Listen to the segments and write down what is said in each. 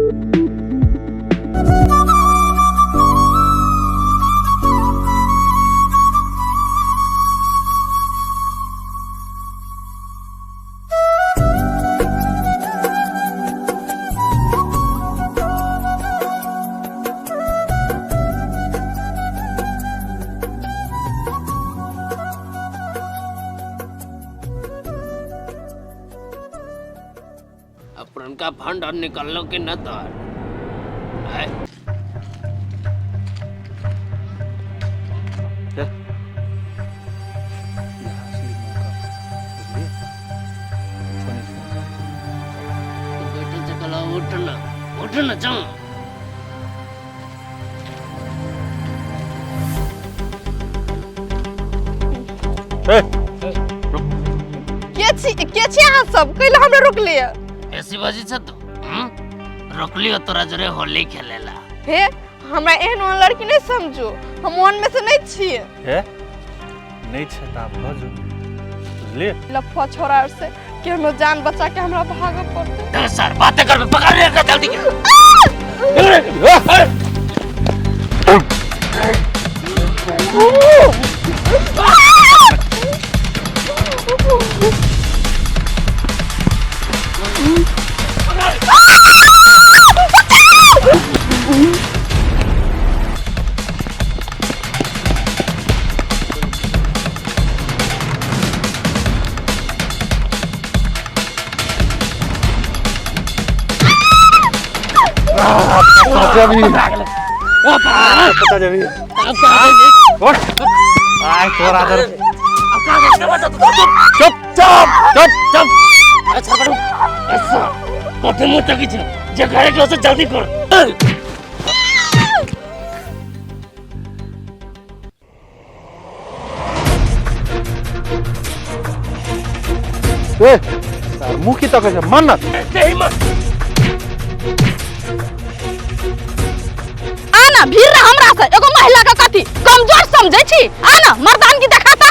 अब पुरनका फंड और निकललो कि न तोहर आय? तू बैठल से कहला उठ ना, उठ ना, चल ना। के छी अहाँ सब? कैला हमरा रोकलियै? ऐसी बाजी छ तू, हम्म? रोकलियो तोरा जरे होली खेलेला। हे, हमरा एहन ओहन लड़की नहीं समझू, हम ओहन में से नहीं छियै। हे, नहीं छै त आब भऽ जो, बुझलियै? लफुआ छोरा से केहनो जान बचा के हमरा भागऽ पड़तै। चल सर, बातें करबे, पकड़ ले एकरा जल्दी के। पता जबी उठ आय तोरा दर। चुप चुप चुप चुप। अच्छा करू ऐसा कथी मुंह तकी छै जे करे के से जल्दी कर। ए सर, मुंह की तकै छै? मन ना आना भीड़ रह हमरा से, एगो महिला के कथी कमजोर समझै छी? आना मर्दानगी देखाता।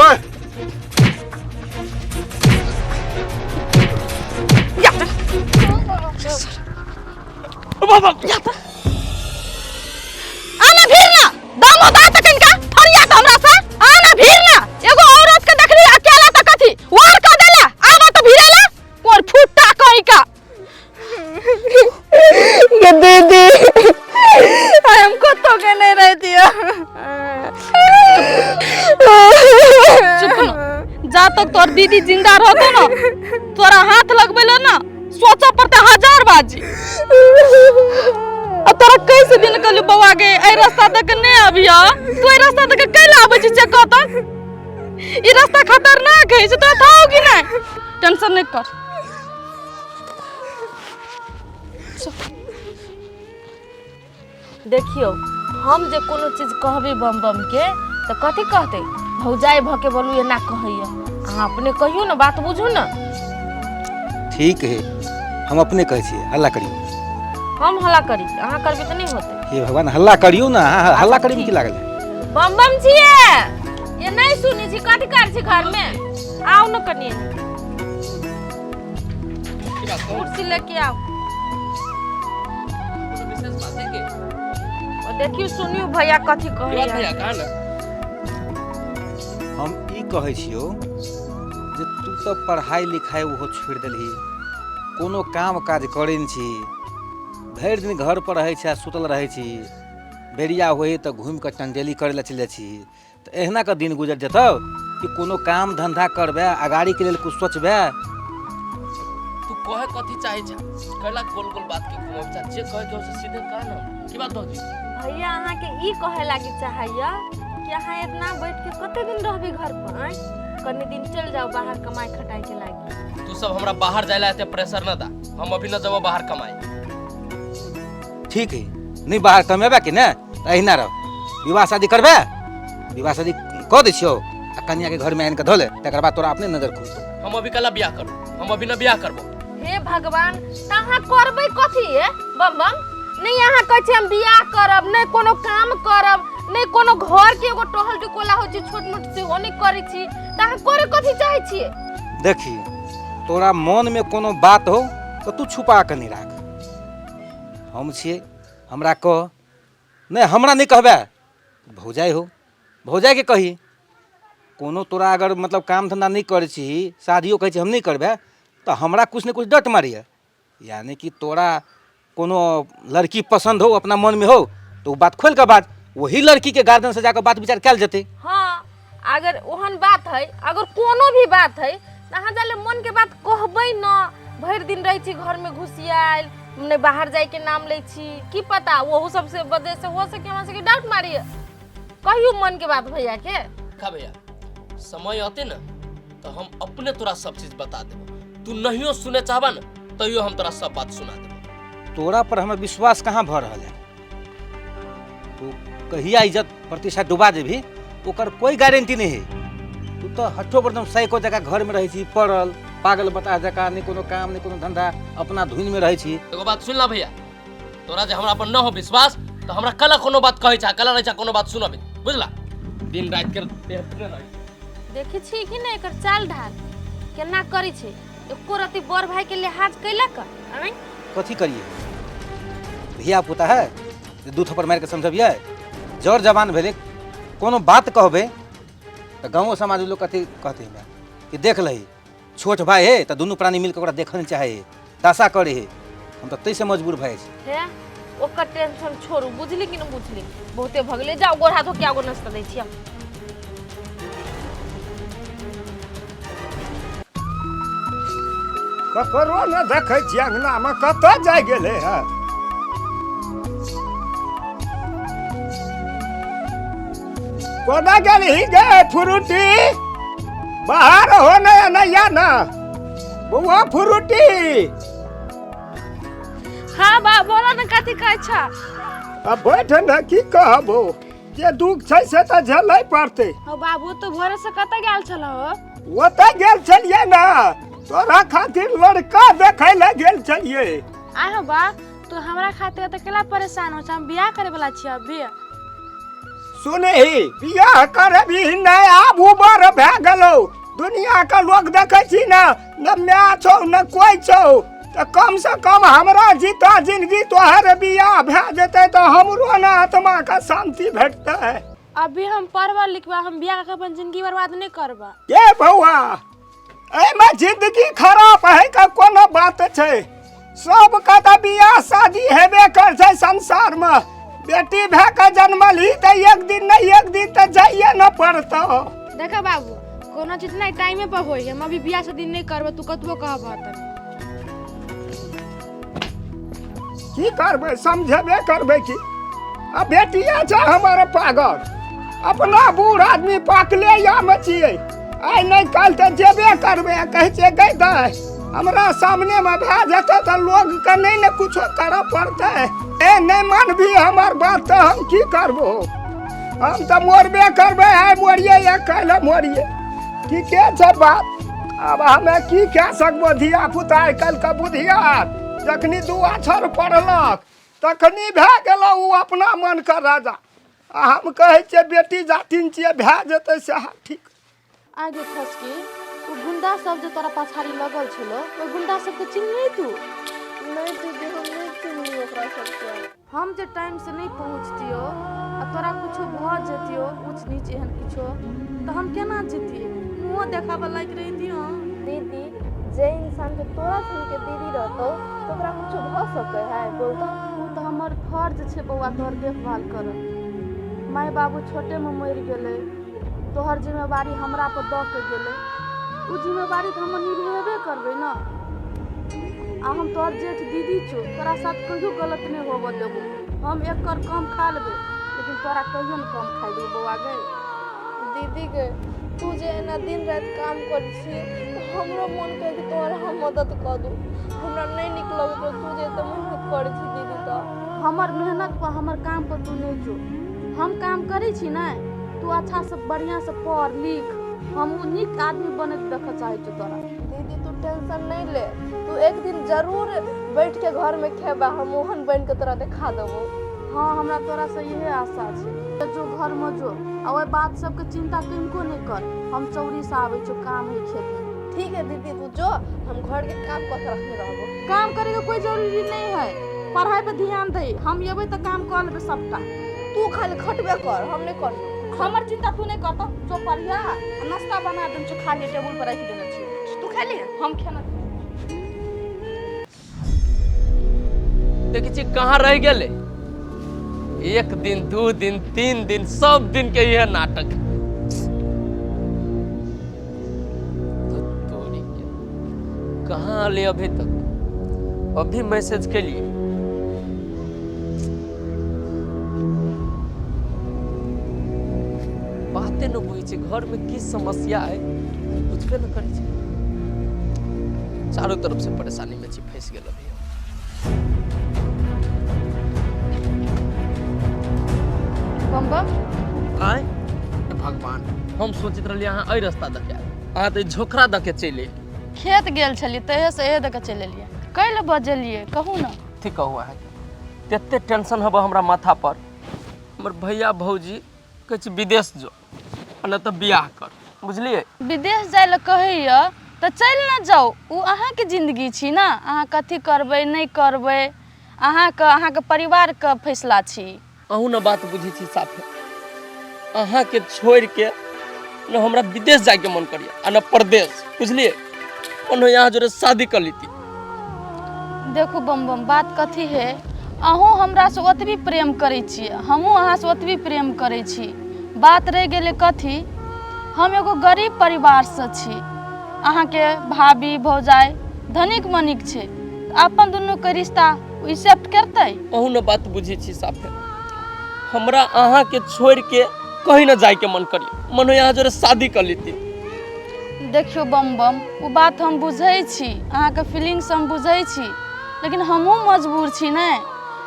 ओए या त बाबा या त आना भीड़ ना, दम होता त कनिका फरिया त हमरा से। आना भीड़ ना, एगो औरत के देखली अकेला त कथी वार कर देला। आवा त भीड़ेला कोर फुट्टा कहीं का। ये दीदी, हम कतो के नहीं रह दिया। चुप न, जा तक तोर दीदी जिंदा रहतो ना तोरा हाथ लगबे ला ना सोचा पड़ते हजार बाजी। आ तोरा कैसे दिन कहलू बौआ गे एहि रास्ता तक नहीं आबिया, तू एहि रास्ता तक कैला आबै छी से कह त। ई रास्ता खतरनाक है से तोरा थाहो कि नहीं? टेंशन नहीं कर। देखियो, हम जे कोनो चीज कहबी बम बम के तो कथी कहते? भौजाई भ के बोलू एना कहैया, अहाँ अपने कहियो ना, बात बुझू ना। ठीक है, हम अपने कहै छियै, हल्ला करियौ। हम हल्ला करी, अहाँ करबी तऽ नहीं होतै। हे भगवान, हल्ला करियौ ना। अहाँ हल्ला करी में की लागल है? बम बम छियै ये नहीं सुनी छी, कथी कर छी घर में? आओ न कनी, कुर्सी लेके आओ। विशेष बात है के और देखियो सुनियो भैया कथी की बात कहैया। भैया, कहा ना। हम ई कहै छियौ जे तू तऽ पढ़ाई लिखाई ओहो छोड़ि देलही, कोनो काम काज करै नहि छी, भरि दिन घर पर रहै छी आ सुतल रहै छी, बेरिया होइ तऽ घुमि कऽ टंडेली करै लए चलि जाइ छी, तऽ एहिना कऽ दिन गुजरि जेतौ कि कोनो काम धंधा करबै, अगाड़ीके लेल कुछ सोचबै? तू कहे कथी चाहे छा? कैला गोल गोल बात के घुमाबै छा? जे कहे के हो से सीधे कह ना। की बात भौजी? भैया, अहाँ के ई कहे लागी चाहैया कि अहाँ इतना बैठ के कते दिन रहबी घर पर? आँय, कनी दिन चल जाओ बाहर कमाई खटाई के लागी। तू सब हमरा बाहर जाए ला एते प्रेशर न दा, हम अभी न जबो बाहर कमाए। ठीक है, नहीं बाहर कमेबे कि ने तऽ अहिना रह। विवाह शादी करबै? विवाह शादी कऽ दै छियौ आ कनिया के घर में आनि कऽ धऽ ले, तकर बाद तोरा अपने नजर खुलतौ। हम अभी कला बियाह करू? हम अभी न बियाह करबो। हे भगवान, त अहाँ करबै कथी हे बम बम? नहीं अहाँ कहै छी हम बियाह करब नहीं, कोनो काम करब नहीं, कोनो घर के एगो टहल टिकोला होइ छै छोट मोट सेहो नहीं करै छी, त अहाँ करे कथी चाहै छियै? देखी, तोरा मन में कोनो बात हो तो तू छुपा के नहीं राख। हम छियै, हमरा कह। नहि हमरा नहि कहबै, भौजाइ हो, भौजाइके कही। कोनो तोरा अगर मतलब काम धन्धा नहि करै छही, शादियो कहै छी हम नहि करबै, तऽ हमरा किछु ने किछु डट मारैए। यानी कि तोरा कोनो लड़की पसन्द हो, अपना मनमे हो, तऽ ओ बात खोलि कऽ बाज, वही लड़कीके गार्जियनसँ जाकऽ बात विचार कयल जेतै। हाँ, अगर ओहन बात है, अगर कोनो भी बात है, तऽ अहाँ जाले मनके बात कहबै न। भरि दिन रहै छी घरमे घुसियायल, नहि बाहर जाइके नाम लै छी। की पता ओहू सबसे वजह से हो सके हमरा सबके डांट मारिए। कहियो मनके बात भैया के। खा भैया, समय अते ने तऽ हम अपने तोरा सब चीज बता देबो। तू नहियो सुने चाहबा ने तैयो हम तोरा सब बात सुना देबो। तोरा पर हमरा विश्वास कहाँ भऽ रहल है? तू कहिया इज्जत प्रतिष्ठा डुबा देबही ओकर कोई गारंटी नहीं है। तू तऽ हट्ठो पर एकदम सैको जकाँ घरमे रहै छी पड़ल, पागल बताह जकाँ, नहि कोनो काम नहि कोनो धंधा, अपना धुनमे रहै छी। एगो बात सुन ला भैया, तोरा जे हमरा पर न हो विश्वास तऽ हमरा कल कोनो बात कहै छा, कल रहै छा कोनो बात सुनबे, बुझला? दिन राति के देखते रहै। देखै छी कि नहि एकर चाल ढाल केना करै छै? एको रति बड़ भाई के लिहाज कैलक? आँय, कथी करिए, धिया पुता है जे दू थप्पड़ मारि कऽ समझबियै? जर जवान भेलै, कोनो बात कहबै तऽ गाँवो समाज लोक कथी कहतै हमरा कि देख लही छोट भाई है तऽ दुनू प्राणी मिलके ओकरा देखऽ नहि चाहै है, दशा करै है। हम तऽ ताहिसँ मजबूर भए जाइ छी। हे, ओकर टेंशन छोड़ू, बुझली कि नहि बुझली? बहुते भऽ गेलै, जाउ गोड़ हाथ धो के आगो नाश्ता दै छी हम। ककरो ने देखै छियै अङ्गनामे, कतऽ जाइ गेलै है? कोना गेलही गे फ्रूटी? बाहर हो ने, नैया ना बौआ फ्रूटी। हाँ बा, बोलो ने, कथी कहै छ? आ बैठ ने, की कहबो, जे दुख छै से तऽ झेलै पड़तै। हो बाबू, तू भोरे से कतऽ गेल छल हो? ओतऽ गेल छलियै ने, तोरा खातिर लड़का देखै लए गेल छलियै। आय हो बा, तू हमरा खातिर तऽ केला परेशान हो छ? हम बियाह करे वाला छी अभी। सुनही, बियाह करबही नहि, आब उमर भए गेलौ। दुनियाके लोक देखै छी ने, न माय छौ न कोइ छौ, तऽ कमसँ कम हमरा जीता जिंदगी तोहर बियाह भए जेतै तऽ हमरो ने आत्माके शान्ति भेटतै। अभी हम पढ़बा लिखबा, हम बियाह कऽ अपन जिंदगी बर्बाद नहि करबा। ए बौआ, एहिमे जिंदगी खराब है के कोनो बात छै? सबके तऽ बियाह शादी हेबे कर छै संसारमे। बेटी भए कऽ जन्मलही तऽ एक दिन नहि एक दिन तऽ जाइए ने पड़तौ। देखा बाबू, कोनो चीज नहि टाइमे पर होई। हम अभी बियाह शादी नहि करबो, तू कतबो कहबह तऽ। की करबै, समझेबे करबै की। आ बेटिया छै हमर पागल। अपना बूढ़ आदमी पाकले यामे छियै, आइ नहि काल्हि तऽ जेबे करबै। आ कहै छियै गै दाइ, हमरा सामनेमे भए जेतै तऽ लोकके नहि ने कुछो करऽ पड़तै। ए नहि मानबही हमर बात तऽ हम की करबो? हम तऽ मरबे करबै, आइ मरियै या काल्हि मरियै। ठीके छै बात, आब हमे की कए सकबो? धिया पुता आइ काल्हिके बुधियार, जखनी दू अक्षर पढ़लक तखनी भए गेल ओ अपना मनके राजा। आ हम कहै छियै बेटी जातिन छियै, भए जेतै सएह ठीक। आगे खसकी, ओ गुंडा सब जे तोरा पछाड़ी लगल छलो, ओहि गुंडा सबके चिन्हली तू? नहीं दीदी, हम नहीं चिन्हली ओकरा सबके। हम जे टाइम से नहीं पहुँचतियो आ तोरा कुछो भऽ जतियो, ऊँच नीच एहन किछो, तऽ हम केना जतियै? मुँहो देखाबऽ लायक रहितियो? दीदी, जे इंसान के तोरा सन के दीदी रहतो तो ओकरा कुछो भऽ सकै है, बोल तऽ? ओ तऽ हमर फर्ज छै बौआ, तोहर देखभाल करब। माय बाबू छोटेमे मरि गेलै, तोहर जिम्मेवारी हमरा पर दऽ के गेलै। ओ जिम्मेवारी तऽ हम निभेबे करबै ने। आ हम तोहर जेठ दीदी छौ, तोरा साथ कहियो गलत नहि होबऽ देबो। हम एक कर कम खा लेबै, लेकिन तोरा कहियो नहि कम खाइ देबो बौआ गै। दीदी गे, तू जे एना दिन राति काम करै छी तऽ हमरो मोन करे कि तोहर हम मदद कऽ दू। हमरा नहि नीक लगैत रहौ तू जे एते मेहनत करै छी दीदी। तऽ हमर मेहनत पर, हमर काम पर तू नहि जो। हम काम करै छी ने, तू अच्छासँ बढ़िआँसँ पढ़ लिख, हम ओ नीक आदमी बनैत देखऽ चाहै छियौ तोरा। दीदी, तू टेंशन नहीं ले, तू एक दिन जरूर बैठ के घर में खेबा, हम ओहन बन के तोरा देखा देबो। हाँ, हमरा तोरासँ इहे आशा छै। जो घरमे जो आ ओहि बात सबके चिंता कनिको नहि कर। हम चौरीसँ आबै छियौ, काम है खेतमे। ठीक है दीदी, तू जो, हम घर के काम कऽ के रखने रहबो। काम करे के कोई जरूरी नहीं है। पढ़ाई पर ध्यान दे, हम एबै तऽ काम कऽ लेबै सबटा। तू खाली खटबे कर, हम नहि करबो। हमर चिंता तू नहि कर, तऽ जो पढ़िया आ नाश्ता बना देने छियौ, खा ले, टेबुल पर राखि देने छियौ। तू खेली? हम खेना। देखै छी कहाँ रहि गेलै। एक दिन, 2 दिन, 3 दिन, सब दिन के यह नाटक। धुत तोरी के, कहाँ आले अभी तक? अभी मैसेज के लिए बाते न बुझै छै, घर में की समस्या है बुझबे न करै छै। चारों तरफ से परेशानी में छी, फंस गेल अभी हम। बम बम। आय हे भगवान, हम सोचैत रहलियै अहाँ एहि रास्ता दऽ के आयब, अहाँ तऽ ई झोखरा दऽ के चलि एलियै। खेत गेल छलियै तहिये से एहे दऽ के चलि एलियै। कैले बजलियै कहू ने? ठीक कहू, अहाँके तते टेंशन हबऽ हमरा माथा पर। हमर भैया भौजी कहै छै विदेश जो आ नहि तऽ बियाह कर, बुझलियै? विदेश जाइ लए कहैया तऽ चलि ने जाउ, ओ अहाँके जिंदगी छी ने, अहाँ कथी करबै नहि करबै अहाँके अहाँके परिवारके फैसला छी। अहूँ ने बात बुझै छी साफे। अहाँके छोड़ि के न हमरा विदेश जाइके मन करिया आ न परदेश, बुझलियै? ओनो यहाँ जोरे शादी कर लीती। देखू बम बम, बात कथी है, अहूँ हमरासँ ओतबी प्रेम करै छी, हमहूँ अहाँसँ ओतबी प्रेम करै छी। बात रहि गेलै कथी, हम एगो गरीब परिवारसँ छी, अहाँके भाभी भौजाइ धनिक मनिक छै, अपन दुनूके रिश्ता एक्सेप्ट करतै? अहूँ ने बात बुझै छी साफे। हमरा अहाँके छोड़ि के कहीं न जाइके मन करिया, मन यहाँ जोरे शादी कर लीती। देखियौ बम बम, ओ बात हम बुझै छी, अहाँके फीलिंग्स हम बुझै छी, लेकिन हमहूँ मजबूर छी ने।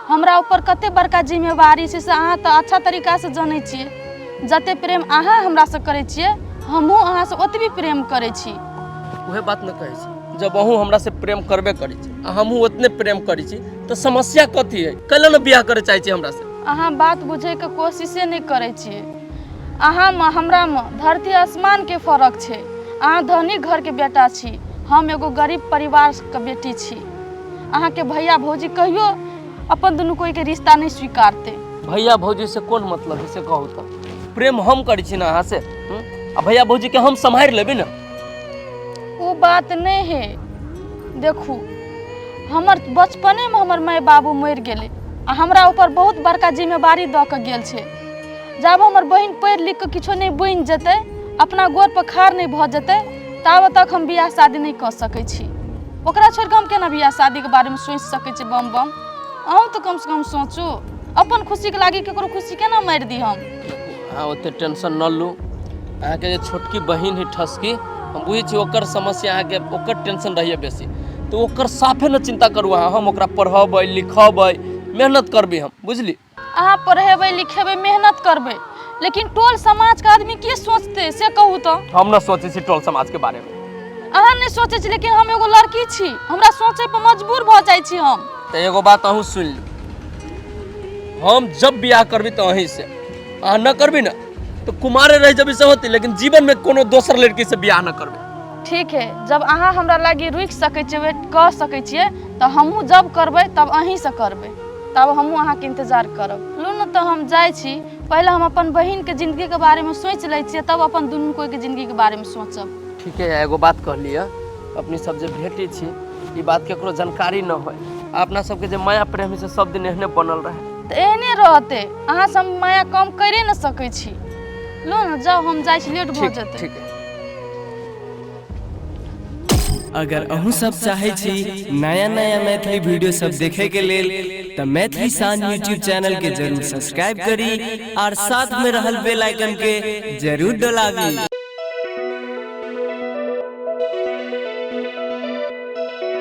हमरा ऊपर कते बड़का जिम्मेवारी छै से अहाँ तऽ अच्छा तरीकासँ जनै छियै। जते प्रेम अहाँ हमरासँ करै छियै, हमहूँ अहाँसँ ओतबी प्रेम करै छी। उहे बात न कहै छी, जब अहूँ हमरा से प्रेम करबे करै छी आ हमहूँ ओतने प्रेम करै छी तऽ समस्या कथी है? कैला न बियाह करे चाहै छी हमरा से? अहाँ बात बुझैके कोशिशे नहि करै छियै। अहाँमे हमरामे धरती आसमानके फरक छै। अहाँ धनी घरके बेटा छी, हम एगो गरीब परिवारके बेटी छी। अहाँके भैया भौजी कहियो अपन दुनू कोइके रिश्ता नहि स्वीकारतै। भैया भौजी से कोन मतलब है से कहू तऽ? प्रेम हम करै छी ने अहाँ से, आ भैया भौजी के हम सम्हारि लेबै ने। ओ बात नहि है। देखू, हमर बचपनेमे हमर माय बाबू मरि गेलै आ हमरा ऊपर बहुत बड़का जिम्मेवारी दऽ कऽ गेल छै। जब हमर बहिन पढ़ि लिख कऽ किछो नहि बनि जेतै, अपना गोर पर खाड़ नहि भऽ जेतै, ताबत तक हम बियाह शादी नहि कऽ सकै छी। ओकरा छोड़ि कऽ हम केना बियाह शादीके बारेमे सोचि सकै छी? बम बम, अहूँ तऽ कमसँ कम सोचू, अपन खुशीके लागि ककरो खुशी केना मारि दी हम? अहाँ ओते टेंशन न लू। अहाँके जे छोटकी बहिन है ठसकी, हम बुझै छी ओकर समस्या, अहाँके ओकर टेंशन रहैए बेसी, तऽ ओकर साफे न चिंता करू अहाँ। हम ओकरा पढ़ेबै लिखेबै, मेहनत करबै हम, बुझली? अहाँ पढ़ेबै लिखेबै, मेहनत करबै, लेकिन टोल समाजके आदमी की सोचतै से कहू तऽ? हम न सोचै छी टोल समाजके बारेमे। अहाँ नहि सोचै छी, लेकिन हम एगो लड़की छी, हमरा सोचै पर मजबूर भऽ जाइ छी हम। तऽ एगो बात अहूँ सुनि लू, हम जब बियाह करबी तऽ अहीं से, अहाँ न करबी ने तऽ कुमारे रहि जबी से होती, लेकिन जीवन में कोनो दोसर लड़की से बियाह न करबे। ठीक है, जब अहाँ हमरा लागि रुकि सकै छियै, वेट कऽ सकै छियै, तऽ हमहूँ जब करबै तब अहीँसँ करबै, तब हमहूँ अहाँके इंतजार करब। लू ने तऽ हम जाइ छी, पहिले हम अपन बहिनके जिंदगीके बारेमे सोचि लै छियै, तब अपन दुनू कोइके जिंदगीके बारेमे सोचब। ठीके है, एगो बात कहलियै, अपने सब जे भेटै छी ई बात केकरो जानकारी न होय, आ अपना सबके जे माया प्रेम है से सब दिन एहने बनल रहे। तऽ एहने रहतै, अहाँ सब माया कम करिए ने सकै छी। लो ने जाउ, हम जाइ छी, लेट भऽ जेतै। ठीक है। अगर अहूँ सब चाहै छी नया नया मैथिली वीडियो सब देखे के लेल तऽ मैथिली शान यूट्यूब चैनल के जरूर सब्सक्राइब करी और साथ में रहल बेल आइकन के जरूर दबाबी।